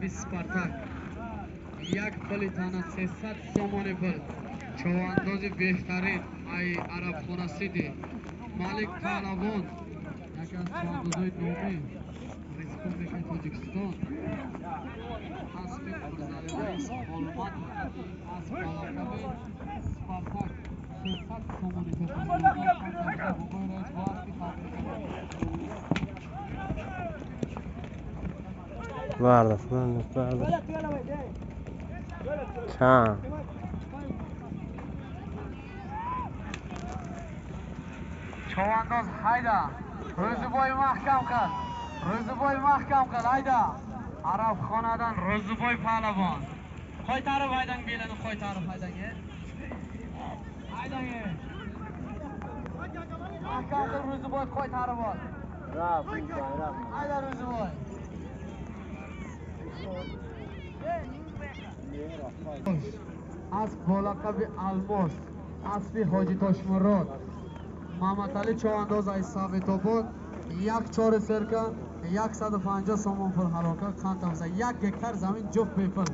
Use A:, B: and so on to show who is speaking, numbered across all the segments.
A: Спартак як пули тана 300 сомони пул човандози беҳтарин ай Арабхона Сити Малик Паҳлавон яке аз човандозои номи Республикаи Тоҷикистон асби Мирзали Раис Холматов асб бо лақаби Спартак 300 сомони пул.
B: Guarda, guarda, guarda. Ciao.
A: Чованdoz hayda. Ro'ziboy mahkam qil. Ro'ziboy mahkam qil hayda. Arabxonadan Ro'ziboy pahlavon. Qaytarib haydang belini, qaytarib haydang. Haydang. Mahkam qil Ro'ziboy, qaytarib ol. Hayda Ro'ziboy. Асб бо лақаби Алмос, асби Ҳоҷи Тошмурод, Мамадали Чованdoz аз Саветобод, як чори серка, 150 сомон пул ҳалол кард, қанд тавза, 1 гектар замин ҷуфт бепул.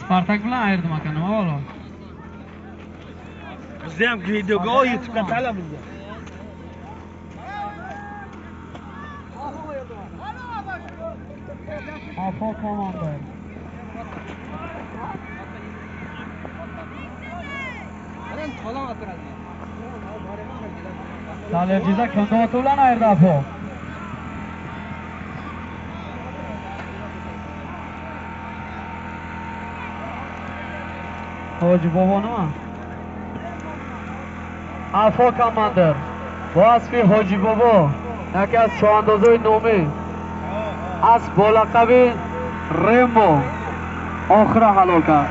A: Spartak bilan ayirdim aka, nima balo?
C: Bizda ham videoga YouTube'ga talab bizda.
A: Afo komanda. Dalerjiza kimni oti bilan ayirdi Afo? Hoji bobo nima? Afo командир бо асби Ҳоҷи бобо, яке аз човандозои номӣ, асб бо лақаби Рембо охира ҳалол кард.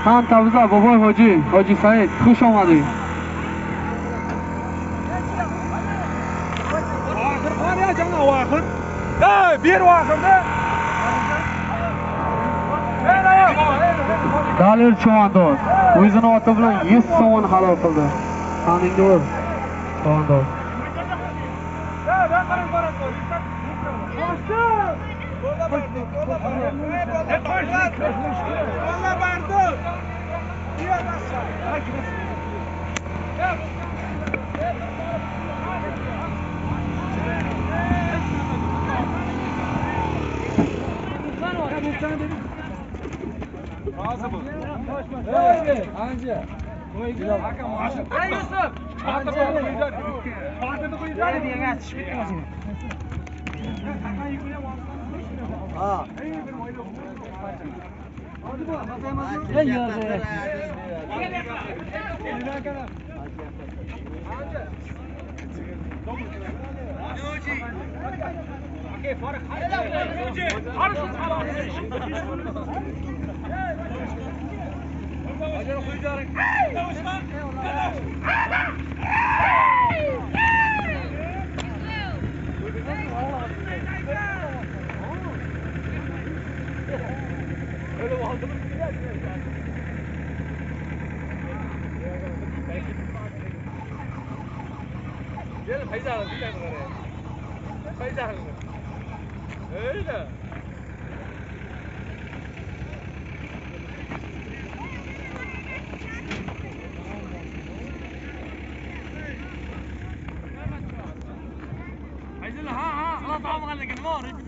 A: Хан тавза бобои Ҳоҷи, Ҳоҷи Саид, хуш омадӣ. Dalir Chovandoz o'zini oti bilan 100 somon halol qildi. Qaningni ur, Chovandoz.
C: ها ها خلاص.